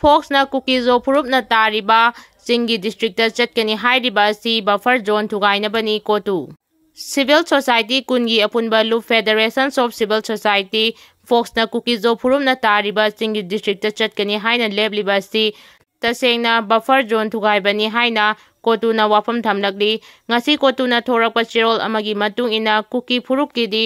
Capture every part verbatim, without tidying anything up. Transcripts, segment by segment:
ꯐꯣꯛꯁꯅ ꯀꯨꯀꯤꯖꯣ ꯐꯨꯔꯨꯞꯅ ꯇꯥꯔꯤꯕ ꯆꯤꯡꯒꯤ ꯗꯤꯁꯇ꯭ꯔꯤꯛꯇ ꯆꯠꯀꯅꯤ ꯍꯥꯏꯔꯤꯕ ꯑꯁꯤ ꯕꯐꯔ ꯖꯣꯟ ꯊꯨꯒꯥꯏꯅꯕꯅꯤ꯫ ꯀꯣꯇꯨ꯫ ꯁꯤꯚꯤꯜ ꯁꯣꯁꯥꯏꯇꯤ ꯀꯨꯟꯒꯤ ꯑꯄꯨꯟꯕ ꯂꯨꯞ Federation of Civil Society, ꯐꯣꯛꯁꯅ ꯀꯨꯀꯤꯖꯣ ꯐꯨꯔꯨꯞꯅ ꯇꯥꯔꯤꯕ ꯆꯤꯡꯒꯤ ꯗꯤꯁꯇ꯭ꯔꯤꯛꯇ ꯆꯠꯀꯅꯤ ꯍꯥꯏꯅ ꯂꯦꯞꯂꯤꯕ ꯑꯁꯤ ꯇꯁꯦꯡꯅ ꯕꯐꯔ ꯖꯣꯟ ꯊꯨꯒꯥꯏꯕꯅꯤ ꯍꯥꯏꯅ ꯀꯣꯇꯨꯅ ꯋꯥꯐꯝ ꯊꯝꯂꯛꯂꯤ꯫ ꯉꯁꯤ ꯀꯣꯇꯨꯅ ꯊꯣꯔꯛꯄ ꯆꯦꯔꯣꯜ ꯑꯃꯒꯤ ꯃꯇꯨꯡ ꯏꯟꯅ ꯀꯨꯀꯤ ꯐꯨꯔꯨꯞꯀꯤꯗꯤ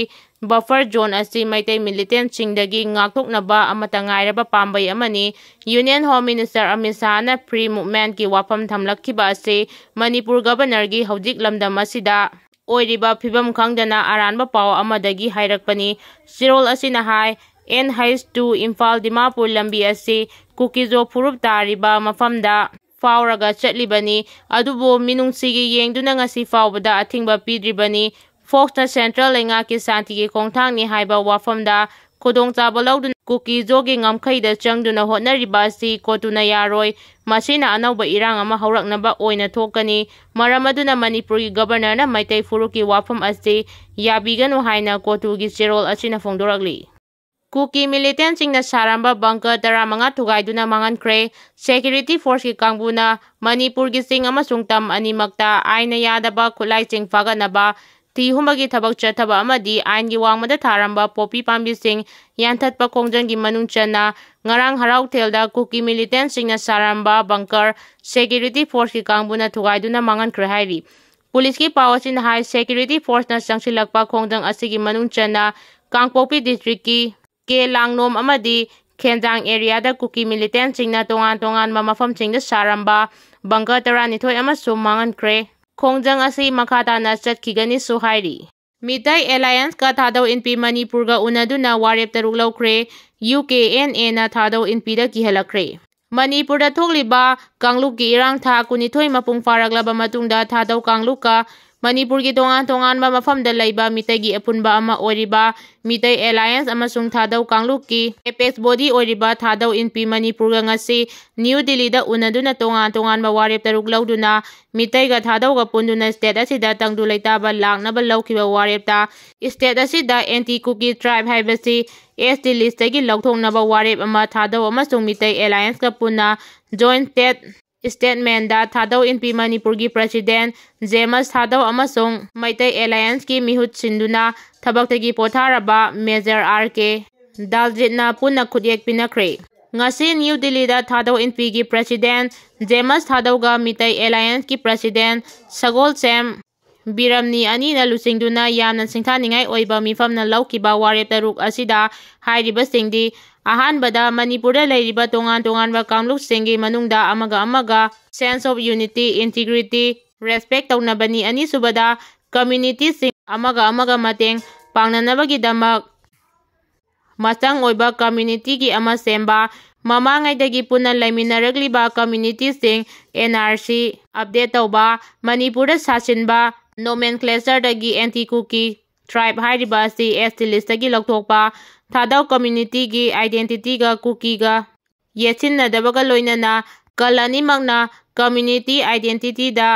ꯕꯐꯔ ꯖꯣꯟ ꯑꯁꯤ ꯃꯩꯇꯩ ꯃꯤꯂꯤꯇꯦꯟꯁꯤꯡꯗꯒꯤ ꯉꯥꯛꯊꯣꯛꯅꯕ ꯑꯃꯠꯇ ꯉꯥꯏꯔꯕ ꯄꯥꯝꯕꯩ ꯑꯃꯅꯤ꯫ ꯌꯨꯅꯤꯌꯟ ꯍꯣꯝ ꯃꯤꯅꯤꯁꯇꯔ ꯑꯃꯤꯠ ꯁꯥꯍꯅ ꯐ꯭ꯔꯤ ꯃꯨꯚꯃꯦꯟꯠꯀꯤ ꯋꯥꯐꯝ ꯊꯝꯂꯛꯈꯤꯕ ꯑꯁꯤ ꯃꯅꯤꯄꯨꯔ ꯒꯕꯔꯅꯔꯒꯤ ꯍꯧꯖꯤꯛ ꯂꯝꯗꯝ ꯑꯁꯤꯗ ꯑꯣꯏꯔꯤꯕ ꯐꯤꯕꯝ ꯈꯪꯗꯅ ꯑꯔꯥꯟꯕ ꯄꯥꯎ ꯑꯃꯗꯒꯤ ꯍꯥꯏꯔꯛꯄꯅꯤ꯫ ꯆꯦꯔꯣꯜ ꯑꯁꯤꯅ ꯍꯥꯏ, N H two Imphal Dimapur ꯂꯝꯕꯤ ꯑꯁꯤ ꯀꯨꯀꯤꯖꯣ ꯐꯨꯔꯨꯞ ꯇꯥꯔꯤꯕ ꯃꯐꯝꯗ ꯐꯥꯎꯔꯒ ꯆꯠꯂꯤꯕꯅꯤ꯫ ꯑꯗꯨꯕꯨ ꯃꯤꯅꯨꯡꯁꯤꯒꯤ ꯌꯦꯡꯗꯨꯅ ꯉꯁꯤ ꯐꯥꯎꯕꯗ ꯑꯊꯤꯡꯕ ꯄꯤꯗ꯭ꯔꯤꯕꯅꯤ꯫ ꯐꯣꯛꯁꯅ ꯁꯦꯟꯇ꯭ꯔꯦꯜ ꯂꯩꯉꯥꯛꯀꯤ ꯁꯥꯟꯇꯤꯒꯤ ꯈꯣꯡꯊꯥꯡꯅꯤ ꯍꯥꯏꯕ ꯋꯥꯐꯝꯗ ꯈꯨꯗꯣꯡꯆꯥꯕ ꯂꯧꯗꯨꯅ ꯀꯨꯀꯤꯖꯣꯒꯤ ꯉꯝꯈꯩꯗ ꯆꯪꯗꯨꯅ ꯍꯣꯠꯅꯔꯤꯕ ꯑꯁꯤ ꯀꯣꯇꯨꯅ ꯌꯥꯔꯣꯏ꯫ ꯃꯁꯤꯅ ꯑꯅꯧꯕ ꯏꯔꯥꯡ ꯑꯃ ꯍꯧꯔꯛꯅꯕ ꯑꯣꯏꯅ ꯊꯣꯛꯀꯅꯤ꯫ ꯃꯔꯝ ꯑꯗꯨꯅ ꯃꯅꯤꯄꯨꯔꯒꯤ ꯒꯕꯔꯅꯔꯅ ꯃꯩꯇꯩ ꯐꯨꯔꯨꯞꯀꯤ ꯋꯥꯐꯝ ꯑꯁꯤ ꯌꯥꯕꯤꯒꯅꯨ ꯍꯥꯏꯅ ꯀꯣꯇꯨꯒꯤ ꯆꯦꯔꯣꯜ ꯑꯁꯤꯅ ꯐꯣꯡꯗꯣꯔꯛꯂꯤ꯫ ꯀꯨꯀꯤ ꯃꯤꯂꯤꯇꯦꯟꯁꯤꯡꯅ ꯁꯥꯔꯝꯕ ꯕꯪꯀꯔ ꯇꯔꯥꯃꯉꯥ ꯊꯨꯒꯥꯏꯗꯨꯅ ꯃꯥꯡꯍꯟꯈ꯭ꯔꯦ꯫ ꯁꯦꯀ꯭ꯌꯨꯔꯤꯇꯤ ꯐꯣꯔꯁꯀꯤ ꯀꯥꯡꯕꯨꯅ ꯃꯅꯤꯄꯨꯔꯒꯤ ꯆꯤꯡ ꯑꯃꯁꯨꯡ ꯇꯝ ꯑꯅꯤꯃꯛꯇ ꯑꯥꯏꯟꯅ ꯌꯥꯗꯕ ꯈꯨꯠꯂꯥꯏꯁꯤꯡ ꯐꯥꯒꯠꯅꯕ ꯊꯤꯍꯨꯝꯕꯒꯤ ꯊꯕꯛ ꯆꯠꯊꯕ ꯑꯃꯗꯤ ꯑꯥꯏꯟꯒꯤ ꯋꯥꯡꯃꯗ ꯊꯥꯔꯝꯕ ꯄꯣꯄꯤ ꯄꯥꯝꯕꯤꯁꯤꯡ ꯌꯥꯟꯊꯠꯄ ꯈꯣꯡꯖꯪꯒꯤ ꯃꯅꯨꯡ ꯆꯟꯅ ꯉꯔꯥꯡ ꯍꯔꯥꯎꯊꯦꯜꯗ ꯀꯨꯀꯤ ꯃꯤꯂꯤꯇꯦꯟꯁꯤꯡꯅ ꯁꯥꯔꯝꯕ ꯕꯪꯀꯔ ꯁꯦꯀ꯭ꯌꯨꯔꯤꯇꯤ ꯐꯣꯔꯁꯀꯤ ꯀꯥꯡꯕꯨꯅ ꯊꯨꯒꯥꯏꯗꯨꯅ ꯃꯥꯡꯍꯟꯈ꯭ꯔꯦ ꯍꯥꯏꯔꯤ꯫ ꯄꯨꯂꯤꯁꯀꯤ ꯄꯥꯎ ꯑꯁꯤꯅ ꯍꯥꯏ, ꯁꯦꯀ꯭ꯌꯨꯔꯤꯇꯤ ꯐꯣꯔꯁꯅ ꯆꯪꯁꯤꯜꯂꯛꯄ ꯈꯣꯡꯖꯪ ꯑꯁꯤꯒꯤ ꯃꯅꯨꯡ ꯆꯟꯅ ꯀꯥꯡꯄꯣꯛꯄꯤ ꯗꯤꯁꯇ꯭ꯔꯤꯛꯀꯤ ꯀꯦ ꯂꯥꯡꯅꯣꯝ ꯑꯃꯗꯤ ꯈꯦꯟꯖꯥꯡ ꯑꯦꯔꯤꯌꯥꯗ ꯀꯨꯀꯤ ꯃꯤꯂꯤꯇꯦꯟꯁꯤꯡꯅ ꯇꯣꯉꯥꯟ ꯇꯣꯉꯥꯟꯕ ꯃꯐꯝꯁꯤꯡꯗ ꯁꯥꯔꯝꯕ ꯕꯪꯀꯔ ꯇꯔꯥꯅꯤꯊꯣꯏ ꯑꯃꯁꯨ ꯃꯥꯡꯍꯟꯈ꯭ꯔꯦ꯫ ꯈꯣꯡꯖꯪ ꯑꯁꯤ ꯃꯈꯥ ꯇꯥꯅ ꯆꯠꯈꯤꯒꯅꯤꯁꯨ ꯍꯥꯏꯔꯤ꯫ ꯃꯤꯇꯩ ꯑꯦꯂꯥꯌꯟꯁꯀ ꯊꯥꯗꯧ ꯏꯟꯄꯤ ꯃꯅꯤꯄꯨꯔꯒ ꯎꯅꯗꯨꯅ ꯋꯥꯔꯦꯞ ꯇꯔꯨꯛ ꯂꯧꯈ꯭ꯔꯦ꯫ ꯌꯨ ꯀꯦ ꯑꯦꯟ ꯑꯦꯅ ꯊꯥꯗꯧ ꯏꯟꯄꯤꯗ ꯀꯤꯍꯜꯂꯛꯈ꯭ꯔꯦ꯫ ꯃꯅꯤꯄꯨꯔꯗ ꯊꯣꯛꯂꯤꯕ ꯀꯥꯡꯂꯨꯞꯀꯤ ꯏꯔꯥꯡ ꯊꯥ ꯀꯨꯟꯅꯤꯊꯣꯏ ꯃꯄꯨꯡ ꯐꯥꯔꯛꯂꯕ ꯃꯇꯨꯡꯗ ꯊꯥꯗꯧ ꯀꯥꯡꯂꯨꯞꯀ ꯃꯅꯤꯄꯨꯔꯒꯤ ꯇꯣꯉꯥꯟ ꯇꯣꯉꯥꯟꯕ ꯃꯐꯝꯗ ꯂꯩꯕ ꯃꯤꯇꯩꯒꯤ ꯑꯄꯨꯟꯕ ꯑꯃ ꯑꯣꯏꯔꯤꯕ ꯃꯤꯇꯩ ꯑꯦꯂꯥꯏꯌꯦꯟꯁ ꯑꯃꯁꯨꯡ ꯊꯥꯗꯧ ꯀꯥꯡꯂꯨꯞꯀꯤ ꯑꯦꯄꯦꯛꯁ ꯕꯣꯗꯤ ꯑꯣꯏꯔꯤꯕ ꯊꯥꯗꯧ ꯏꯟꯄꯤ ꯃꯅꯤꯄꯨꯔꯒ ꯉꯁꯤ ꯅ꯭ꯌꯨ ꯗꯤꯜꯂꯤꯗ ꯎꯅꯗꯨꯅ ꯇꯣꯉꯥꯟ ꯇꯣꯉꯥꯟꯕ ꯋꯥꯔꯦꯞ ꯇꯔꯨꯛ ꯂꯧꯗꯨꯅ ꯃꯤꯇꯩꯒ ꯊꯥꯗꯧꯒ ꯄꯨꯟꯗꯨꯅ ꯁ꯭ꯇꯦꯠ ꯑꯁꯤꯗ ꯇꯪꯗꯨ ꯂꯩꯇꯥꯕ ꯂꯥꯛꯅꯕ ꯂꯧꯈꯤꯕ ꯋꯥꯔꯦꯞꯇ ꯁ꯭ꯇꯦꯠ ꯑꯁꯤꯗ ꯑꯦꯟꯇꯤ ꯀꯨꯀꯤ ꯇ꯭ꯔꯥꯏꯕ ꯍꯥꯏꯕꯁꯤ ꯑꯦꯁ ꯇꯤ ꯂꯤꯁꯇꯒꯤ ꯂꯧꯊꯣꯛꯅꯕ ꯋꯥꯔꯦꯞ ꯑꯃ ꯊꯥꯗꯧ ꯑꯃꯁꯨꯡ ꯃꯤꯇꯩ ꯑꯦꯂꯥꯏꯌꯦꯟꯁꯀ ꯄꯨꯟꯅ ꯖꯣꯏꯟ ꯁ꯭ꯇꯦꯠ ꯁ꯭ꯇꯦꯠꯃꯦꯟꯗ ꯊꯥꯗꯧ ꯏꯟꯄꯤ ꯃꯅꯤꯄꯨꯔꯒꯤ ꯄ꯭ꯔꯁꯤꯗꯦꯟ ꯖꯦꯃꯁ ꯊꯥꯗꯧ ꯑꯃꯁꯨꯡ ꯃꯩꯇꯩ ꯑꯦꯂꯥꯏꯌꯦꯟꯁꯀꯤ ꯃꯤꯍꯨꯠ ꯁꯤꯟꯗꯨꯅ ꯊꯕꯛꯇꯒꯤ ꯄꯣꯊꯥꯔꯕ ꯃꯦꯖꯔ ꯑꯥꯔ ꯀꯦ ꯗꯥꯜꯖꯤꯠꯅ ꯄꯨꯟꯅ ꯈꯨꯠꯌꯦꯛ ꯄꯤꯅꯈ꯭ꯔꯦ꯫ ꯉꯁꯤ ꯅ꯭ꯌꯨ ꯗꯤꯜꯂꯤꯗ ꯊꯥꯗꯧ ꯏꯟꯄꯤꯒꯤ ꯄ꯭ꯔꯁꯤꯗꯦꯟ ꯖꯦꯃꯁ ꯊꯥꯗꯧꯒ ꯃꯤꯇꯩ ꯑꯦꯂꯥꯏꯌꯦꯟꯁꯀꯤ ꯄ꯭ꯔꯁꯤꯗꯦꯟ ꯁꯒꯣꯜꯁꯦꯝ ꯕꯤꯔꯝꯅꯤ ꯑꯅꯤꯅ ꯂꯨꯆꯤꯡꯗꯨꯅ ꯌꯥꯝꯅ ꯁꯤꯡꯊꯥꯅꯤꯡꯉꯥꯏ ꯑꯣꯏꯕ ꯃꯤꯐꯝꯅ ꯂꯧꯈꯤꯕ ꯋꯥꯔꯦꯞ ꯇꯔꯨꯛ ꯑꯁꯤꯗ ꯍꯥꯏꯔꯤꯕꯁꯤꯡꯗꯤ: ꯑꯍꯥꯟꯕꯗ, ꯃꯅꯤꯄꯨꯔꯗ ꯂꯩꯔꯤꯕ ꯇꯣꯉꯥꯟ ꯇꯣꯉꯥꯟꯕ ꯀꯥꯡꯂꯨꯞꯁꯤꯡꯒꯤ ꯃꯅꯨꯡꯗ ꯑꯃꯒ ꯑꯃꯒ sense of unity, integrity, respect ꯇꯧꯅꯕꯅꯤ꯫ ꯑꯅꯤꯁꯨꯕꯗ, ꯀꯝꯃ꯭ꯌꯨꯅꯤꯇꯤꯁꯤꯡ ꯑꯃꯒ ꯑꯃꯒ ꯃꯇꯦꯡ ꯄꯥꯡꯅꯅꯕꯒꯤꯗꯃꯛ ꯃꯆꯪ ꯑꯣꯏꯕ ꯀꯝꯃ꯭ꯌꯨꯅꯤꯇꯤꯒꯤ ꯑꯃ ꯁꯦꯝꯕ, ꯃꯃꯥꯡꯉꯩꯗꯒꯤ ꯄꯨꯟꯅ ꯂꯩꯃꯤꯟꯅꯔꯛꯂꯤꯕ ꯀꯝꯃ꯭ꯌꯨꯅꯤꯇꯤꯁꯤꯡ ꯑꯦꯟ ꯑꯥꯔ ꯁꯤ ꯑꯞꯗꯦꯠ ꯇꯧꯕ, ꯃꯅꯤꯄꯨꯔꯗ ꯁꯥꯁꯤꯟꯕ ꯅꯣꯃꯦꯟꯀ꯭ꯂꯦꯆꯔꯗꯒꯤ ꯑꯦꯟꯇꯤ ꯀꯨꯀꯤ ꯇ꯭ꯔꯥꯏꯕ ꯍꯥꯏꯔꯤꯕ ꯑꯁꯤ ꯑꯦꯁ ꯇꯤ ꯂꯤꯁꯇꯒꯤ ꯂꯧꯊꯣꯛꯄ, ꯊꯥꯗꯧ ꯀꯝꯃ꯭ꯌꯨꯅꯤꯇꯤꯒꯤ ꯑꯥꯏꯗꯦꯟꯇꯤꯇꯤꯒ ꯀꯨꯀꯤꯒ ꯌꯦꯠꯁꯤꯟꯅꯗꯕꯒ ꯂꯣꯏꯅꯅ ꯀꯜ ꯑꯅꯤꯃꯛꯅ ꯀꯝꯃ꯭ꯌꯨꯅꯤꯇꯤ ꯑꯥꯏꯗꯦꯟꯇꯤꯇꯤꯗ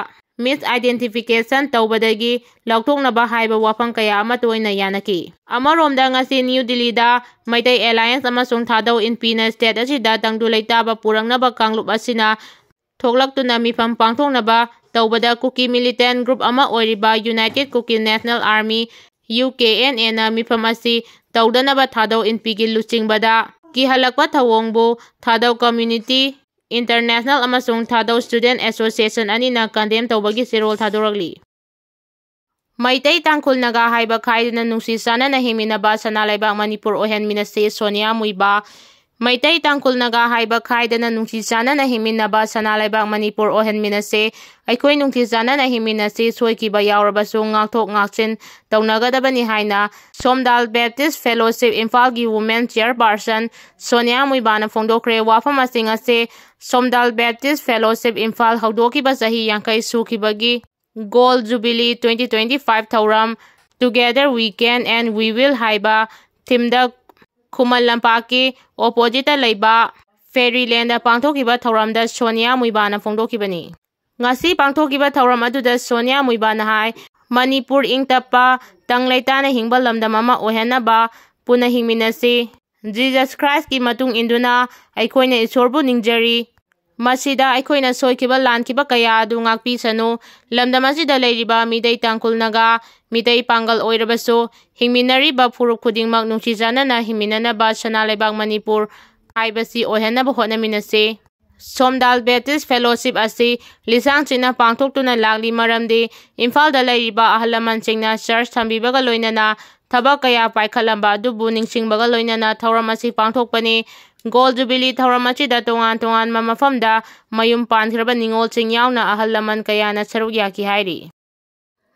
ꯃꯤꯁꯑꯥꯏꯗꯦꯟꯇꯤꯐꯤꯀꯦꯁꯟ ꯇꯧꯕꯗꯒꯤ ꯂꯧꯊꯣꯛꯅꯕ ꯍꯥꯏꯕ ꯋꯥꯐꯝ ꯀꯌꯥ ꯑꯃ ꯇꯣꯏꯅ ꯌꯥꯅꯈꯤ꯫ ꯑꯃꯔꯣꯝꯗ, ꯉꯁꯤ ꯅ꯭ꯌꯨ ꯗꯤꯜꯂꯤꯗ ꯃꯩꯇꯩ ꯑꯦꯂꯥꯏꯌꯦꯟꯁ ꯑꯃꯁꯨꯡ ꯊꯥꯗꯧ ꯏꯟꯄꯤꯅ ꯁ꯭ꯇꯦꯠ ꯑꯁꯤꯗ ꯇꯪꯗꯨ ꯂꯩꯇꯥꯕ ꯄꯨꯔꯛꯅꯕ ꯀꯥꯡꯂꯨꯞ ꯑꯁꯤꯅ ꯊꯣꯛꯂꯛꯇꯨꯅ ꯃꯤꯐꯝ ꯄꯥꯡꯊꯣꯛꯅꯕ ꯇꯧꯕꯗ ꯀꯨꯀꯤ ꯃꯤꯂꯤꯇꯦꯟ ꯒ꯭ꯔꯨꯞ ꯑꯃ ꯑꯣꯏꯔꯤꯕ united Kuki national army, U K N ꯑꯦꯅ ꯃꯤꯐꯝ ꯑꯁꯤ ꯇꯧꯗꯅꯕ ꯊꯥꯗꯧ ꯏꯟꯄꯤꯒꯤ ꯂꯨꯆꯤꯡꯕꯗ ꯀꯤꯍꯜꯂꯛꯄ ꯊꯧꯑꯣꯡꯕꯨ ꯊꯥꯗꯧ ꯀꯝꯃ꯭ꯌꯨꯅꯤꯇꯤ ꯏꯟꯇꯔꯅꯦꯁꯅꯦꯜ ꯑꯃꯁꯨꯡ ꯊꯥꯗꯧ ꯁ꯭ꯇꯨꯗꯦꯟꯠ ꯑꯦꯁꯣꯁꯤꯌꯦꯁꯟ ꯑꯅꯤꯅ ꯀꯟꯗꯦꯝ ꯇꯧꯕꯒꯤ ꯆꯦꯔꯣꯜ ꯊꯥꯗꯣꯔꯛꯂꯤ꯫ ꯃꯩꯇꯩ ꯇꯥꯡꯈꯨꯜ ꯅꯥꯒꯥ ꯍꯥꯏꯕ ꯈꯥꯏꯗꯅ ꯅꯨꯡꯁꯤ ꯆꯥꯟꯅꯅ ꯍꯤꯡꯃꯤꯟꯅꯕ ꯁꯅꯥ ꯂꯩꯕꯥꯛ ꯃꯅꯤꯄꯨꯔ ꯑꯣꯏꯍꯟꯃꯤꯟꯅꯁꯤ, ꯁꯣꯅꯤꯌꯥ ꯃꯨꯏꯕꯥ꯫ ꯃꯩꯇꯩ ꯇꯥꯡꯈꯨꯜ ꯅꯥꯒꯥ ꯍꯥꯏꯕ ꯈꯥꯏꯗꯅ ꯅꯨꯡꯁꯤ ꯆꯥꯟꯅꯅ ꯍꯤꯡꯃꯤꯟꯅꯕ ꯁꯅꯥ ꯂꯩꯕꯥꯛ ꯃꯅꯤꯄꯨꯔ ꯑꯣꯏꯍꯟꯃꯤꯟꯅꯁꯤ꯫ ꯑꯩꯈꯣꯏ ꯅꯨꯡꯁꯤ ꯆꯥꯟꯅꯅ ꯍꯤꯡꯃꯤꯟꯅꯁꯤ, ꯁꯣꯏꯈꯤꯕ ꯌꯥꯎꯔꯕꯁꯨ ꯉꯥꯛꯊꯣꯛ ꯉꯥꯛꯆꯤꯟ ꯇꯧꯅꯒꯗꯕꯅꯤ ꯍꯥꯏꯅ ꯁꯣꯝꯗꯥꯜ ꯕꯦꯞꯇꯤꯁ ꯐꯦꯂꯣꯁꯤꯞ ꯏꯝꯐꯥꯜꯒꯤ ꯋꯨꯃꯦꯟ ꯆꯤꯌꯔꯄꯥꯔꯁꯟ ꯁꯣꯅꯤꯌꯥ ꯃꯨꯏꯕꯥꯅ ꯐꯣꯡꯗꯣꯛꯈ꯭ꯔꯦ꯫ ꯋꯥꯐꯝꯁꯤꯡ ꯑꯁꯤ ꯁꯣꯝꯗꯥꯜ ꯕꯦꯞꯇꯤꯁ ꯐꯦꯂꯣꯁꯤꯞ ꯏꯝꯐꯥꯜ ꯍꯧꯗꯣꯛꯈꯤꯕ ꯆꯍꯤ ꯌꯥꯡꯈꯩ ꯁꯨꯈꯤꯕꯒꯤ Gold Jubilee twenty twenty-five ꯊꯧꯔꯝ Together We Can and We Will ꯍꯥꯏꯕ ꯊꯤꯝꯗ ꯈꯨꯃꯟ ꯂꯝꯄꯥꯛꯀꯤ ꯑꯣꯄꯣꯖꯤꯠꯇ ꯂꯩꯕ ꯐꯦꯔꯤꯂꯦꯟꯗ ꯄꯥꯡꯊꯣꯛꯈꯤꯕ ꯊꯧꯔꯝꯗ ꯁꯣꯅꯤꯌꯥ ꯃꯨꯏꯕꯥꯅ ꯐꯣꯡꯗꯣꯛꯈꯤꯕꯅꯤ꯫ ꯉꯁꯤ ꯄꯥꯡꯊꯣꯛꯈꯤꯕ ꯊꯧꯔꯝ ꯑꯗꯨꯗ ꯁꯣꯅꯤꯌꯥ ꯃꯨꯏꯕꯥꯅ ꯍꯥꯏ, ꯃꯅꯤꯄꯨꯔ ꯏꯪ ꯇꯞꯄ, ꯇꯪ ꯂꯩꯇꯥꯅ ꯍꯤꯡꯕ ꯂꯝꯗꯝ ꯑꯃ ꯑꯣꯏꯍꯟꯅꯕ ꯄꯨꯟꯅ ꯍꯤꯡꯃꯤꯟꯅꯁꯤ꯫ ꯖꯤꯖꯁ ꯈ꯭ꯔꯥꯏꯁꯀꯤ ꯃꯇꯨꯡ ꯏꯟꯗꯨꯅ ꯑꯩꯈꯣꯏꯅ ꯏꯁꯣꯔꯕꯨ ꯅꯤꯡꯖꯔꯤ꯫ ꯃꯁꯤꯗ ꯑꯩꯈꯣꯏꯅ ꯁꯣꯏꯈꯤꯕ ꯂꯥꯟꯈꯤꯕ ꯀꯌꯥ ꯑꯗꯨ ꯉꯥꯛꯄꯤꯁꯅꯨ꯫ ꯂꯝꯗꯝ ꯑꯁꯤꯗ ꯂꯩꯔꯤꯕ ꯃꯤꯇꯩ ꯇꯥꯡꯈꯨꯜ ꯅꯥꯒꯥ, ꯃꯤꯇꯩ ꯄꯥꯡꯒꯜ ꯑꯣꯏꯔꯕꯁꯨ ꯍꯤꯡꯃꯤꯟꯅꯔꯤꯕ ꯐꯨꯔꯨꯞ ꯈꯨꯗꯤꯡꯃꯛ ꯅꯨꯡꯁꯤ ꯆꯥꯟꯅꯅ ꯍꯤꯡꯃꯤꯟꯅꯅꯕ ꯁꯅꯥ ꯂꯩꯕꯥꯛ ꯃꯅꯤꯄꯨꯔ ꯍꯥꯏꯕꯁꯤ ꯑꯣꯏꯍꯟꯅꯕ ꯍꯣꯠꯅꯃꯤꯟꯅꯁꯤ꯫ ꯁꯣꯝꯗꯥꯜ ꯕꯦꯞꯇꯤꯁ ꯐꯦꯂꯣꯁꯤꯞ ꯑꯁꯤ ꯂꯤꯁꯥꯡ ꯁꯤꯠꯅ ꯄꯥꯡꯊꯣꯛꯇꯨꯅ ꯂꯥꯛꯂꯤ, ꯃꯔꯝꯗꯤ ꯏꯝꯐꯥꯜꯗ ꯂꯩꯔꯤꯕ ꯑꯍꯜ ꯂꯃꯟꯁꯤꯡꯅ ꯆꯔꯆ ꯊꯝꯕꯤꯕꯒ ꯂꯣꯏꯅꯅ ꯊꯕꯛ ꯀꯌꯥ ꯄꯥꯏꯈꯠꯂꯝꯕ ꯑꯗꯨꯕꯨ ꯅꯤꯡꯁꯤꯡꯕꯒ ꯂꯣꯏꯅꯅ ꯊꯧꯔꯝ ꯑꯁꯤ ꯄꯥꯡꯊꯣꯛꯄꯅꯤ꯫ ꯒꯣꯜ ꯖꯨꯕꯤꯂꯤ ꯊꯧꯔꯝ ꯑꯁꯤꯗ ꯇꯣꯉꯥꯟ ꯇꯣꯉꯥꯟꯕ ꯃꯐꯝꯗ ꯃꯌꯨꯝ ꯄꯥꯟꯈ꯭ꯔꯕ ꯅꯤꯉꯣꯜꯁꯤꯡ ꯌꯥꯎꯅ ꯑꯍꯜ ꯂꯃꯟ ꯀꯌꯥꯅ ꯁꯔꯨꯛ ꯌꯥꯈꯤ ꯍꯥꯏꯔꯤ꯫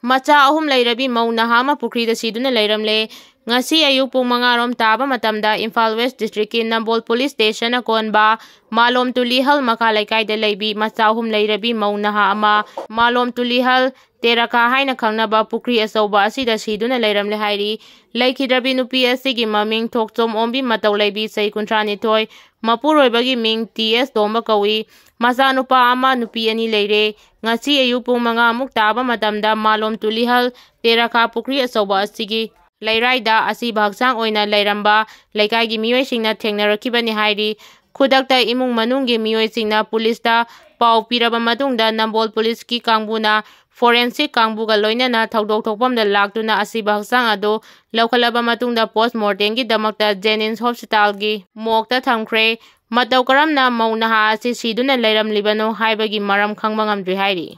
ꯃꯆꯥ ꯑꯍꯨꯝ ꯂꯩꯔꯕꯤ ꯃꯧ ꯅꯍꯥ ꯑꯃ ꯄꯨꯈ꯭ꯔꯤꯗ ꯁꯤꯗꯨꯅ ꯂꯩꯔꯝꯂꯦ꯫ ꯉꯁꯤ ꯑꯌꯨꯛ ꯄꯨꯡ ꯃꯉꯥ ꯔꯣꯝ ꯇꯥꯕ ꯃꯇꯝꯗ ꯏꯝꯐꯥꯜ ꯋꯦꯁ ꯗꯤꯁꯇ꯭ꯔꯤꯛꯀꯤ ꯅꯝꯕꯣꯜ ꯄꯨꯂꯤꯁ ꯁ꯭ꯇꯦꯁꯟ ꯑꯀꯣꯟꯕ ꯃꯥꯂꯣꯝ ꯇꯨꯂꯤꯍꯜ ꯃꯈꯥ ꯂꯩꯀꯥꯏꯗ ꯂꯩꯕꯤ ꯃꯆꯥ ꯑꯍꯨꯝ ꯂꯩꯔꯕꯤ ꯃꯧ ꯅꯍꯥ ꯑꯃ ꯃꯥꯂꯣꯝ ꯇꯨꯂꯤꯍꯜ ꯇꯦꯔꯥꯈꯥ ꯍꯥꯏꯅ ꯈꯪꯅꯕ ꯄꯨꯈ꯭ꯔꯤ ꯑꯆꯧꯕ ꯑꯁꯤꯗ ꯁꯤꯗꯨꯅ ꯂꯩꯔꯝꯂꯦ ꯍꯥꯏꯔꯤ꯫ ꯂꯩꯈꯤꯗ꯭ꯔꯕꯤ ꯅꯨꯄꯤ ꯑꯁꯤꯒꯤ ꯃꯃꯤꯡ ꯊꯣꯛꯆꯣꯝ ꯑꯣꯝꯕꯤ ꯃꯇꯧ ꯂꯩꯕꯤ ꯆꯍꯤ ꯀꯨꯟꯊ꯭ꯔꯥ ꯅꯤꯊꯣꯏ, ꯃꯄꯨꯔꯣꯏꯕꯒꯤ ꯃꯤꯡ ꯇꯤ ꯑꯦꯁ ꯇꯣꯝꯕ ꯀꯧꯏ꯫ ꯃꯆꯥꯅꯨꯄꯥ ꯑꯃ, ꯅꯨꯄꯤ ꯑꯅꯤ ꯂꯩꯔꯦ꯫ ꯉꯁꯤ ꯑꯌꯨꯛ ꯄꯨꯡ ꯃꯉꯥ ꯃꯨꯛ ꯇꯥꯕ ꯃꯇꯝꯗ ꯃꯥꯂꯣꯝ ꯇꯨꯂꯤꯍꯜ ꯇꯦꯔꯥꯈꯥ ꯄꯨꯈ꯭ꯔꯤ ꯑꯆꯧꯕ ꯑꯁꯤꯒꯤ ꯂꯩꯔꯥꯏꯗ ꯑꯁꯤꯕ ꯍꯛꯆꯥꯡ ꯑꯣꯏꯅ ꯂꯩꯔꯝꯕ ꯂꯩꯀꯥꯏꯒꯤ ꯃꯤꯑꯣꯏꯁꯤꯡꯅ ꯊꯦꯡꯅꯔꯛꯈꯤꯕꯅꯤ ꯍꯥꯏꯔꯤ꯫ ꯈꯨꯗꯛꯇ ꯏꯃꯨꯡ ꯃꯅꯨꯡꯒꯤ ꯃꯤꯑꯣꯏꯁꯤꯡꯅ ꯄꯨꯂꯤꯁꯇ ꯄꯥꯎ ꯄꯤꯔꯕ ꯃꯇꯨꯡꯗ ꯅꯝꯕꯣꯜ ꯄꯨꯂꯤꯁꯀꯤ ꯀꯥꯡꯕꯨꯅ ꯐꯣꯔꯦꯟꯁꯤꯛ ꯀꯥꯡꯕꯨꯒ ꯂꯣꯏꯅꯅ ꯊꯧꯗꯣꯛ ꯊꯣꯛꯐꯝꯗ ꯂꯥꯛꯇꯨꯅ ꯑꯁꯤꯕ ꯍꯛꯆꯥꯡ ꯑꯗꯨ ꯂꯧꯈꯠꯂꯕ ꯃꯇꯨꯡꯗ ꯄꯣꯁꯃꯣꯔꯇꯦꯝꯒꯤꯗꯃꯛꯇ ꯖꯦꯅꯤꯝꯁ ꯍꯣꯁꯄꯤꯇꯥꯜꯒꯤ ꯃꯣꯔꯒꯇ ꯊꯝꯈ꯭ꯔꯦ꯫ ꯃꯇꯧ ꯀꯔꯝꯅ ꯃꯧ ꯅꯍꯥ ꯑꯁꯤ ꯁꯤꯗꯨꯅ ꯂꯩꯔꯝꯂꯤꯕꯅꯣ ꯍꯥꯏꯕꯒꯤ ꯃꯔꯝ ꯈꯪꯕ ꯉꯝꯗ꯭ꯔꯤ ꯍꯥꯏꯔꯤ꯫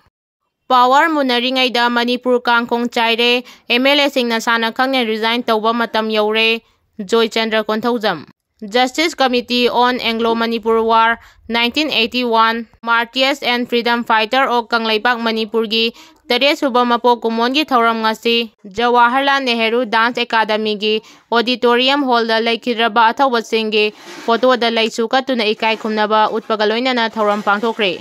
ꯄꯥꯋꯔ ꯃꯨꯟꯅꯔꯤꯉꯩꯗ ꯃꯅꯤꯄꯨꯔ ꯀꯥꯡꯈꯣꯡ ꯆꯥꯏꯔꯦ, ꯑꯦꯝ ꯑꯦꯜ ꯑꯦꯁꯤꯡꯅ ꯁꯥꯟꯅ ꯈꯪꯅ ꯔꯤꯖꯥꯏꯟ ꯇꯧꯕ ꯃꯇꯝ ꯌꯧꯔꯦ, Joychandra Konthoujam. Justice Committee on Anglo Manipur War nineteen eighty one, Martyrs and Freedom Fighter of Kangleipak ꯃꯅꯤꯄꯨꯔꯒꯤ ꯇꯔꯦꯠ ꯁꯨꯕ ꯃꯄꯣꯛ ꯀꯨꯝꯑꯣꯟꯒꯤ ꯊꯧꯔꯝ ꯉꯁꯤ ꯖꯋꯥꯍꯔꯂꯥꯜ ꯅꯦꯍꯔꯨ ꯗꯥꯟꯁ ꯑꯦꯀꯥꯗꯃꯤꯒꯤ ꯑꯣꯗꯤꯇꯣꯔꯤꯌꯝ ꯍꯣꯜꯗ ꯂꯩꯈꯤꯗ꯭ꯔꯕ ꯑꯊꯧꯕꯁꯤꯡꯒꯤ ꯐꯣꯇꯣꯗ ꯂꯩꯁꯨ ꯀꯠꯇꯨꯅ ꯏꯀꯥꯏ ꯈꯨꯝꯅꯕ ꯎꯠꯄꯒ ꯂꯣꯏꯅꯅ ꯊꯧꯔꯝ ꯄꯥꯡꯊꯣꯛꯈ꯭ꯔꯦ꯫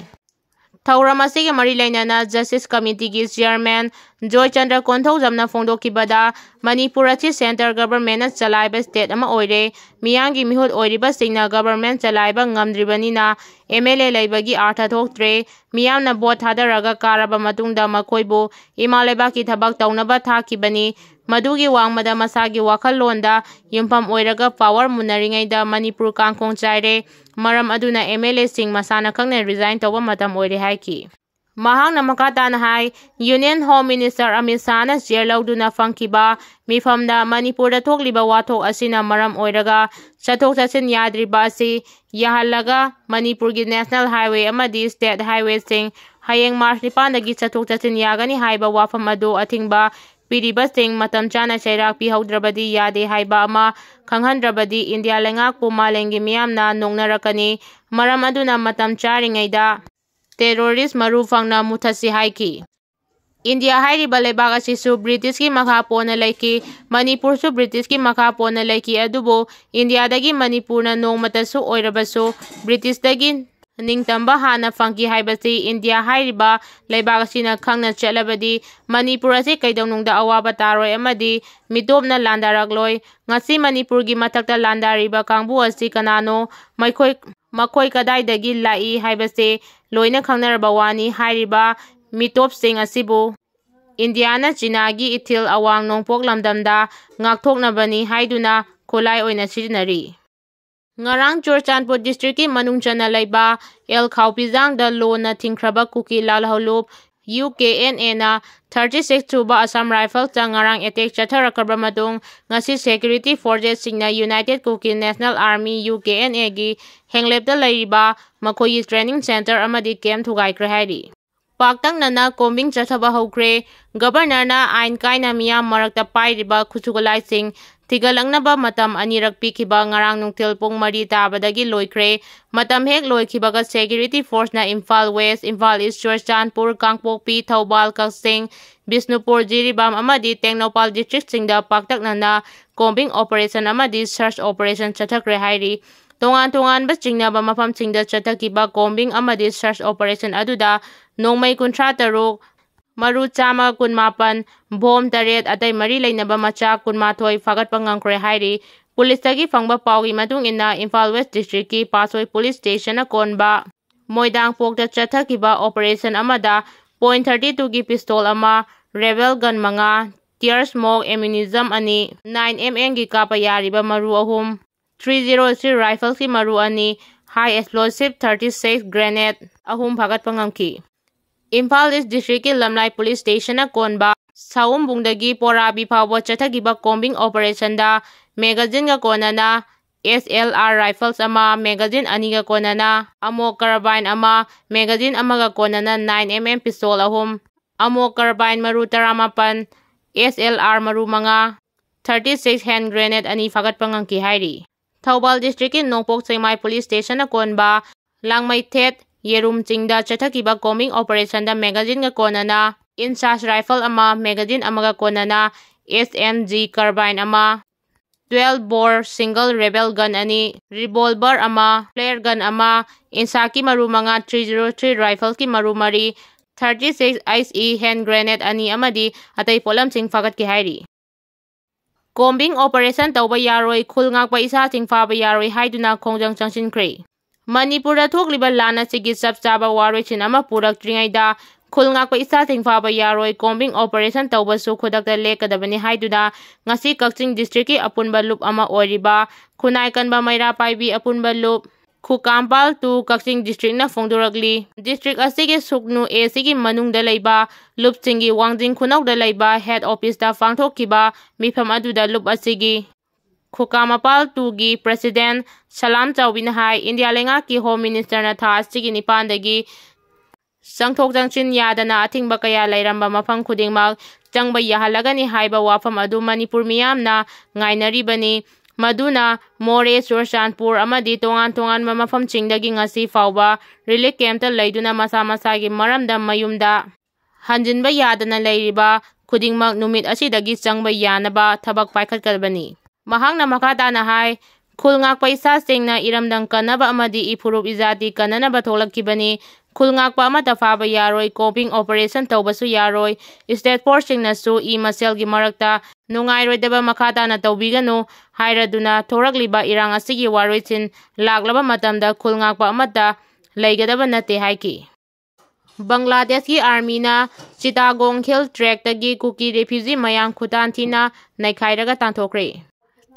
ꯊꯧꯔꯝ ꯑꯁꯤꯒꯤ ꯃꯔꯤ ꯂꯩꯅꯅ Justice Committeeꯒꯤ Chairman ꯖꯣꯏꯆꯟꯗ꯭ꯔ ꯀꯣꯟꯊꯧꯖꯝꯅ ꯐꯣꯡꯗꯣꯛꯈꯤꯕꯗ, ꯃꯅꯤꯄꯨꯔ ꯑꯁꯤ Centre Governmentꯅ ꯆꯂꯥꯏꯕ state ꯑꯃ ꯑꯣꯏꯔꯦ꯫ ꯃꯤꯌꯥꯝꯒꯤ ꯃꯤꯍꯨꯠ ꯑꯣꯏꯔꯤꯕꯁꯤꯡꯅ government ꯆꯂꯥꯏꯕ ꯉꯝꯗ꯭ꯔꯤꯕꯅꯤꯅ M L A ꯂꯩꯕꯒꯤ ꯑꯥꯔꯊ ꯊꯣꯛꯇ꯭ꯔꯦ꯫ ꯃꯤꯌꯥꯝꯅ vote ꯊꯥꯗꯔꯒ ꯀꯥꯔꯕ ꯃꯇꯨꯡꯗ ꯃꯈꯣꯏꯕꯨ ꯏꯃꯥ ꯂꯩꯕꯥꯛꯀꯤ ꯊꯕꯛ ꯇꯧꯅꯕ ꯊꯥꯈꯤꯕꯅꯤ꯫ ꯃꯗꯨꯒꯤ ꯋꯥꯡꯃꯗ ꯃꯁꯥꯒꯤ ꯋꯥꯈꯜꯂꯣꯟꯗ ꯌꯨꯝꯐꯝ ꯑꯣꯏꯔꯒ power ꯃꯨꯟꯅꯔꯤꯉꯩꯗ ꯃꯅꯤꯄꯨꯔ ꯀꯥꯡꯈꯣꯡ ꯆꯥꯏꯔꯦ꯫ ꯃꯔꯝ ꯑꯗꯨꯅ M L Aꯁꯤꯡ ꯃꯁꯥꯅ ꯈꯪꯅ resign ꯇꯧꯕ ꯃꯇꯝ ꯑꯣꯏꯔꯦ ꯍꯥꯏꯈꯤ꯫ ꯃꯍꯥꯛꯅ ꯃꯈꯥ ꯇꯥꯅ ꯍꯥꯏ, Union Home Minister Amit ꯁꯥꯍꯅ chair ꯂꯧꯗꯨꯅ ꯐꯪꯈꯤꯕ ꯃꯤꯐꯝꯗ ꯃꯅꯤꯄꯨꯔꯗ ꯊꯣꯛꯂꯤꯕ ꯋꯥꯊꯣꯛ ꯑꯁꯤꯅ ꯃꯔꯝ ꯑꯣꯏꯔꯒ ꯆꯠꯊꯣꯛ ꯆꯠꯁꯤꯟ ꯌꯥꯗ꯭ꯔꯤꯕ ꯑꯁꯤ ꯌꯥꯍꯜꯂꯒ ꯃꯅꯤꯄꯨꯔꯒꯤ National Highway ꯑꯃꯗꯤ State Highwayꯁꯤꯡ ꯍꯌꯦꯡ March ꯅꯤꯄꯥꯟꯗꯒꯤ ꯆꯠꯊꯣꯛ ꯆꯠꯁꯤꯟ ꯌꯥꯒꯅꯤ ꯍꯥꯏꯕ ꯋꯥꯐꯝ ꯑꯗꯨ ꯑꯊꯤꯡꯕ ꯄꯤꯔꯤꯕꯁꯤꯡ ꯃꯇꯝ ꯆꯥꯅ ꯆꯩꯔꯥꯛ ꯄꯤꯍꯧꯗ꯭ꯔꯕꯗꯤ ꯌꯥꯗꯦ ꯍꯥꯏꯕ ꯑꯃ ꯈꯪꯍꯟꯗ꯭ꯔꯕꯗꯤ ꯏꯟꯗꯤꯌꯥ ꯂꯩꯉꯥꯛꯄꯨ ꯃꯥꯂꯦꯝꯒꯤ ꯃꯤꯌꯥꯝꯅ ꯅꯣꯛꯅꯔꯛꯀꯅꯤ꯫ ꯃꯔꯝ ꯑꯗꯨꯅ ꯃꯇꯝ ꯆꯥꯔꯤꯉꯩꯗ terrorist ꯃꯔꯨ ꯐꯪꯅ ꯃꯨꯊꯠꯁꯤ ꯍꯥꯏꯈꯤ꯫ ꯏꯟꯗꯤꯌꯥ ꯍꯥꯏꯔꯤꯕ ꯂꯩꯕꯥꯛ ꯑꯁꯤꯁꯨ Britishꯀꯤ ꯃꯈꯥ ꯄꯣꯟꯅ ꯂꯩꯈꯤ꯫ ꯃꯅꯤꯄꯨꯔꯁꯨ Britishꯀꯤ ꯃꯈꯥ ꯄꯣꯟꯅ ꯂꯩꯈꯤ꯫ ꯑꯗꯨꯕꯨ ꯏꯟꯗꯤꯌꯥꯗꯒꯤ ꯃꯅꯤꯄꯨꯔꯅ ꯅꯣꯡꯃꯇꯁꯨ ꯑꯣꯏꯔꯕꯁꯨ Britishꯇꯒꯤ ꯅꯤꯡꯇꯝꯕ ꯍꯥꯟꯅ ꯐꯪꯈꯤ ꯍꯥꯏꯕꯁꯤ ꯏꯟꯗꯤꯌꯥ ꯍꯥꯏꯔꯤꯕ ꯂꯩꯕꯥꯛ ꯑꯁꯤꯅ ꯈꯪꯅ ꯆꯠꯂꯕꯗꯤ ꯃꯅꯤꯄꯨꯔ ꯑꯁꯤ ꯀꯩꯗꯧꯅꯨꯡꯗ ꯑꯋꯥꯕ ꯇꯥꯔꯣꯏ ꯑꯃꯗꯤ ꯃꯤꯇꯣꯞꯅ ꯂꯥꯟꯗꯥꯔꯛꯂꯣꯏ꯫ ꯉꯁꯤ ꯃꯅꯤꯄꯨꯔꯒꯤ ꯃꯊꯛꯇ ꯂꯥꯟꯗꯥꯔꯤꯕ ꯀꯥꯡꯕꯨ ꯑꯁꯤ ꯀꯅꯥꯅꯣ? ꯃꯈꯣꯏ, ꯃꯈꯣꯏ ꯀꯗꯥꯏꯗꯒꯤ ꯂꯥꯛꯏ ꯍꯥꯏꯕꯁꯤ ꯂꯣꯏꯅ ꯈꯪꯅꯔꯕ ꯋꯥꯅꯤ꯫ ꯍꯥꯏꯔꯤꯕ ꯃꯤꯇꯣꯞꯁꯤꯡ ꯑꯁꯤꯕꯨ ꯏꯟꯗꯤꯌꯥꯅ ꯆꯤꯅꯥꯒꯤ ꯏꯊꯤꯜ ꯑꯋꯥꯡ ꯅꯣꯡꯄꯣꯛ ꯂꯝꯗꯝꯗ ꯉꯥꯛꯊꯣꯛꯅꯕꯅꯤ ꯍꯥꯏꯗꯨꯅ ꯈꯨꯠꯂꯥꯏ ꯑꯣꯏꯅ ꯁꯤꯖꯤꯟꯅꯔꯤ꯫ ꯉꯔꯥꯡ ꯆꯨꯔꯆꯥꯟꯄꯨꯔ districtꯀꯤ ꯃꯅꯨꯡ ꯆꯟꯅ ꯂꯩꯕ ꯑꯦꯜ ꯈꯥꯎꯄꯤꯖꯥꯡꯗ ꯂꯣꯟꯅ ꯊꯤꯡꯈ꯭ꯔꯕ ꯀꯨꯀꯤ ꯂꯥꯜꯍꯧꯂꯨꯞ UKNAꯅ thirty six ꯁꯨꯕ Assam Riflesꯇ ꯉꯔꯥꯡ attack ꯆꯠꯊꯔꯛꯈ꯭ꯔꯕ ꯃꯇꯨꯡ, ꯉꯁꯤ security forcesꯁꯤꯡꯅ United Kuki National Army, UKNAꯒꯤ ꯍꯦꯡꯂꯦꯞꯇ ꯂꯩꯔꯤꯕ ꯃꯈꯣꯏꯒꯤ training centre ꯑꯃꯗꯤ camp ꯊꯨꯒꯥꯏꯈ꯭ꯔꯦ ꯍꯥꯏꯔꯤ꯫ ꯄꯥꯛꯇꯛꯅꯅ combing ꯆꯠꯊꯕ ꯍꯧꯈ꯭ꯔꯦ꯫ Governorꯅ ꯑꯥꯏꯟ ꯀꯥꯏꯅ ꯃꯤꯌꯥꯝ ꯃꯔꯛꯇ ꯄꯥꯏꯔꯤꯕ ꯈꯨꯠꯁꯨ ꯈꯨꯠꯂꯥꯏꯁꯤꯡ ꯊꯤꯒꯠꯂꯛꯅꯕ ꯃꯇꯝ ꯑꯅꯤꯔꯛ ꯄꯤꯈꯤꯕ ꯉꯔꯥꯡ ꯅꯨꯡꯊꯤꯜ ꯄꯨꯡ ꯃꯔꯤ ꯇꯥꯕꯗꯒꯤ ꯂꯣꯏꯈ꯭ꯔꯦ꯫ ꯃꯇꯝ ꯍꯦꯛ ꯂꯣꯏꯈꯤꯕꯒ security forceꯅ Imphal West, Imphal East, Churachandpur, ꯀꯥꯡꯄꯣꯛꯄꯤ, ꯊꯧꯕꯥꯜ, ꯀꯛꯆꯤꯡ, ꯕꯤꯁꯅꯨꯄꯨꯔ, ꯖꯤꯔꯤꯕꯥꯝ ꯑꯃꯗꯤ ꯇꯦꯡꯅꯧꯄꯥꯜ districtꯁꯤꯡꯗ ꯄꯥꯛꯇꯛꯅꯅ combing operation ꯑꯃꯗꯤ search operation ꯆꯠꯊꯈ꯭ꯔꯦ ꯍꯥꯏꯔꯤ꯫ ꯇꯣꯉꯥꯟ ꯇꯣꯉꯥꯟꯕ ꯆꯤꯡꯅꯕ ꯃꯐꯝꯁꯤꯡꯗ ꯆꯠꯊꯈꯤꯕ combing ꯑꯃꯗꯤ search operation ꯑꯗꯨꯗ ꯅꯣꯡꯃꯩ ꯀꯨꯟꯊ꯭ꯔꯥ ꯇꯔꯨꯛ, ꯃꯔꯨ ꯆꯥꯝꯃ ꯀꯨꯟꯃꯥꯄꯟ, bomb ꯇꯔꯦꯠ, ꯑꯇꯩ ꯃꯔꯤ ꯂꯩꯅꯕ ꯃꯆꯥ ꯀꯨꯟꯃꯥꯊꯣꯏ ꯐꯥꯒꯠꯄ ꯉꯝꯈ꯭ꯔꯦ ꯍꯥꯏꯔꯤ꯫ ꯄꯨꯂꯤꯁꯇꯒꯤ ꯐꯪꯕ ꯄꯥꯎꯒꯤ ꯃꯇꯨꯡ ꯏꯟꯅ, ꯏꯝꯐꯥꯜ West District ꯀꯤ ꯄꯥꯠꯁꯣꯏ police station ꯅ ꯀꯣꯟꯕ ꯃꯣꯏꯗꯥꯡꯄꯣꯛꯇ ꯆꯠꯊꯈꯤꯕ operation ꯑꯃꯗ point thirty two ꯒꯤ pistol ꯑꯃ, rifle gun ꯃꯉꯥ, tear smoke ammunition ꯑꯅꯤ, nine M M ꯒꯤ ꯀꯥꯞꯄ ꯌꯥꯔꯤꯕ ꯃꯔꯨ ꯑꯍꯨꯝ, three zero three rifles ꯀꯤ ꯃꯔꯨ ꯑꯅꯤ, high explosive thirty six grenade ꯑꯍꯨꯝ ꯐꯥꯒꯠꯄ ꯉꯝꯈꯤ꯫ ꯏꯝꯐꯥꯜ East District ꯀꯤ ꯂꯝꯂꯥꯏ police station ꯅ ꯀꯣꯟꯕ ꯁꯥꯎꯝꯕꯨꯡꯗꯒꯤ ꯄꯣꯔꯥꯕꯤ ꯐꯥꯎꯕ ꯆꯠꯊꯈꯤꯕ combing operation ꯗ magazine ꯒ ꯀꯣꯟꯅꯅ S L R rifles ꯑꯃ, magazine ꯑꯅꯤꯒ ꯀꯣꯟꯅꯅ ammo carbine ꯑꯃ, magazine ꯑꯃꯒ ꯀꯣꯟꯅꯅ nine M M pistol ꯑꯍꯨꯝ, ammo carbine ꯃꯔꯨ ꯇꯔꯥꯃꯥꯄꯟ, S L R ꯃꯔꯨ ꯃꯉꯥ, thirty six hand grenade ꯑꯅꯤ ꯐꯥꯒꯠꯄ ꯉꯝꯈꯤ ꯍꯥꯏꯔꯤ꯫ ꯊꯧꯕꯥꯜ district ꯀꯤ ꯅꯣꯡꯄꯣꯛ ꯁꯦꯛꯃꯥꯏ police station ꯅ ꯀꯣꯟꯕ ꯂꯥꯡꯃꯩꯊꯦꯠ ꯌꯦꯔꯨꯝ ꯆꯤꯡꯗ ꯆꯠꯊꯈꯤꯕ combing operation ꯗ magazine ꯒ ꯀꯣꯟꯅꯅ INSAS rifle ꯑꯃ, magazine ꯑꯃꯒ ꯀꯣꯟꯅꯅ S M G carbine ꯑꯃ, twelve bore single rifle gun ꯑꯅꯤ, revolver ꯑꯃ, flare gun ꯑꯃ, INSAS ꯀꯤ ꯃꯔꯨ ꯃꯉꯥ, three zero three rifles ꯀꯤ ꯃꯔꯨ ꯃꯔꯤ, thirty six H E hand grenade ꯑꯅꯤ ꯑꯃꯗꯤ ꯑꯇꯩ ꯄꯣꯠꯂꯝꯁꯤꯡ ꯐꯥꯒꯠꯈꯤ ꯍꯥꯏꯔꯤ꯫ Combing operation ꯇꯧꯕ ꯌꯥꯔꯣꯏ, ꯈꯨꯜ ꯉꯥꯛꯄ ꯏꯆꯥꯁꯤꯡ ꯐꯥꯕ ꯌꯥꯔꯣꯏ ꯍꯥꯏꯗꯨꯅ ꯈꯣꯡꯖꯪ ꯆꯪꯁꯤꯟꯈ꯭ꯔꯦ꯫ ꯃꯅꯤꯄꯨꯔꯗ ꯊꯣꯛꯂꯤꯕ ꯂꯥꯟ ꯑꯁꯤꯒꯤ ꯆꯞ ꯆꯥꯕ ꯋꯥꯔꯣꯏꯁꯤꯟ ꯑꯃ ꯄꯨꯔꯛꯇ꯭ꯔꯤꯉꯩꯗ ꯈꯨꯜ ꯉꯥꯛꯄ ꯏꯆꯥꯁꯤꯡ ꯐꯥꯕ ꯌꯥꯔꯣꯏ, combing operation ꯇꯧꯕꯁꯨ ꯈꯨꯗꯛꯇ ꯂꯦꯞꯀꯗꯕꯅꯤ ꯍꯥꯏꯗꯨꯅ ꯉꯁꯤ ꯀꯛꯆꯤꯡ district ꯀꯤ ꯑꯄꯨꯟꯕ ꯂꯨꯞ ꯑꯃ ꯑꯣꯏꯔꯤꯕ ꯈꯨꯟꯅꯥꯏ ꯀꯟꯕ ꯃꯩꯔꯥ ꯄꯥꯏꯕꯤ ꯑꯄꯨꯟꯕ ꯂꯨꯞ ꯈꯨꯀꯥꯝꯄꯥꯜ two ꯀꯛꯆꯤꯡ district ꯅ ꯐꯣꯡꯗꯣꯔꯛꯂꯤ꯫ District ꯑꯁꯤꯒꯤ ꯁꯨꯛꯅꯨ A ꯁꯤꯒꯤ ꯃꯅꯨꯡꯗ ꯂꯩꯕ ꯂꯨꯞꯁꯤꯡꯒꯤ ꯋꯥꯡꯖꯤꯡ ꯈꯨꯅꯧꯗ ꯂꯩꯕ head office ꯇ ꯄꯥꯡꯊꯣꯛꯈꯤꯕ ꯃꯤꯐꯝ ꯑꯗꯨꯗ ꯂꯨꯞ ꯑꯁꯤꯒꯤ ꯈꯨꯀꯥꯃꯄꯥꯜ two ꯒꯤ president ꯁꯂꯥꯝ ꯆꯥꯎꯕꯤꯅ ꯍꯥꯏ, ꯏꯟꯗꯤꯌꯥ ꯂꯩꯉꯥꯛꯀꯤ Home Minister ꯅ ꯊꯥ ꯑꯁꯤꯒꯤ ꯅꯤꯄꯥꯟꯗꯒꯤ ꯆꯪꯊꯣꯛ ꯆꯪꯁꯤꯟ ꯌꯥꯗꯅ ꯑꯊꯤꯡꯕ ꯀꯌꯥ ꯂꯩꯔꯝꯕ ꯃꯐꯝ ꯈꯨꯗꯤꯡꯃꯛ ꯆꯪꯕ ꯌꯥꯍꯜꯂꯒꯅꯤ ꯍꯥꯏꯕ ꯋꯥꯐꯝ ꯑꯗꯨ ꯃꯅꯤꯄꯨꯔ ꯃꯤꯌꯥꯝꯅ ꯉꯥꯏꯅꯔꯤꯕꯅꯤ꯫ ꯃꯗꯨꯅ ꯃꯣꯔꯦ, ꯆꯨꯔꯆꯥꯟꯄꯨꯔ ꯑꯃꯗꯤ ꯇꯣꯉꯥꯟ ꯇꯣꯉꯥꯟꯕ ꯃꯐꯝꯁꯤꯡꯗꯒꯤ ꯉꯁꯤ ꯐꯥꯎꯕ relief camp ꯇ ꯂꯩꯗꯨꯅ ꯃꯁꯥ ꯃꯁꯥꯒꯤ ꯃꯔꯝꯗ ꯃꯌꯨꯝꯗ ꯍꯟꯖꯤꯟꯕ ꯌꯥꯗꯅ ꯂꯩꯔꯤꯕ ꯈꯨꯗꯤꯡꯃꯛ ꯅꯨꯃꯤꯠ ꯑꯁꯤꯗꯒꯤ ꯆꯪꯕ ꯌꯥꯅꯕ ꯊꯕꯛ ꯄꯥꯏꯈꯠꯀꯗꯕꯅꯤ꯫ ꯃꯍꯥꯛꯅ ꯃꯈꯥ ꯇꯥꯅ ꯍꯥꯏ, ꯈꯨꯜ ꯉꯥꯛꯄ ꯏꯁꯥꯁꯤꯡꯅ ꯏꯔꯝꯗꯝ ꯀꯟꯅꯕ ꯑꯃꯗꯤ ꯏꯐꯨꯔꯨꯞ ꯏꯖꯥꯇꯤ ꯀꯟꯅꯅꯕ ꯊꯣꯛꯂꯛꯈꯤꯕꯅꯤ꯫ ꯈꯨꯜ ꯉꯥꯛꯄ ꯑꯃꯠꯇ ꯐꯥꯕ ꯌꯥꯔꯣꯏ, combing operation ꯇꯧꯕꯁꯨ ꯌꯥꯔꯣꯏ꯫ State force ꯁꯤꯡꯅꯁꯨ ꯏ ꯃꯁꯦꯜꯒꯤ ꯃꯔꯛꯇ ꯅꯨꯡꯉꯥꯏꯔꯣꯏꯗꯕ ꯃꯈꯥ ꯇꯥꯅ ꯇꯧꯕꯤꯒꯅꯨ ꯍꯥꯏꯔꯗꯨꯅ ꯊꯣꯔꯛꯂꯤꯕ ꯏꯔꯥꯡ ꯑꯁꯤꯒꯤ ꯋꯥꯔꯣꯏꯁꯤꯟ ꯂꯥꯛꯂꯕ ꯃꯇꯝꯗ ꯈꯨꯜ ꯉꯥꯛꯄ ꯑꯃꯠꯇ ꯂꯩꯒꯗꯕ ꯅꯠꯇꯦ ꯍꯥꯏꯈꯤ꯫ ꯕꯪꯒ꯭ꯂꯥꯗꯦꯁꯀꯤ ꯑꯥꯔꯃꯤꯅ ꯆꯤꯇꯥꯒꯣꯡ ꯍꯤꯜ ꯇ꯭ꯔꯦꯛꯇꯒꯤ ꯀꯨꯀꯤ ꯔꯦꯐ꯭ꯌꯨꯖꯤ ꯃꯌꯥꯝ ꯈꯨꯇꯥꯟ ꯊꯤꯅ ꯅꯩꯈꯥꯏꯔꯒ ꯇꯥꯟꯊꯣꯛꯈ꯭ꯔꯦ꯫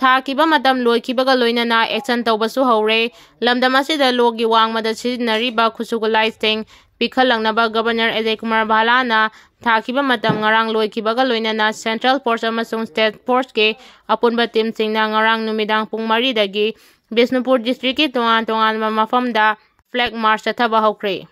ꯊꯥꯈꯤꯕ ꯃꯇꯝ ꯂꯣꯏꯈꯤꯕꯒ ꯂꯣꯏꯅꯅ action ꯇꯧꯕꯁꯨ ꯍꯧꯔꯦ꯫ ꯂꯝꯗꯝ ꯑꯁꯤꯗ ꯂꯣꯒꯤ ꯋꯥꯡꯃꯗ ꯁꯤꯖꯤꯟꯅꯔꯤꯕ ꯈꯨꯠꯁꯨ ꯈꯨꯠꯂꯥꯏꯁꯤꯡ ꯄꯤꯈꯠꯂꯛꯅꯕ ꯒꯕꯔꯅꯔ ꯑꯦꯖꯌ ꯀꯨꯃꯥꯔ ꯚꯥꯂꯥꯅ ꯊꯥꯈꯤꯕ ꯃꯇꯝ ꯉꯔꯥꯡ ꯂꯣꯏꯈꯤꯕꯒ ꯂꯣꯏꯅꯅ central force ꯑꯃꯁꯨꯡ state forceꯀꯤ ꯑꯄꯨꯟꯕ ꯇꯤꯝꯁꯤꯡꯅ ꯉꯔꯥꯡ ꯅꯨꯃꯤꯗꯥꯡ ꯄꯨꯡ ꯃꯔꯤꯗꯒꯤ ꯕꯤꯁꯅꯨꯄꯨꯔ districtꯀꯤ ꯇꯣꯉꯥꯟ ꯇꯣꯉꯥꯟꯕ ꯃꯐꯝꯗ flag march ꯆꯠꯊꯕ ꯍꯧꯈ꯭ꯔꯦ꯫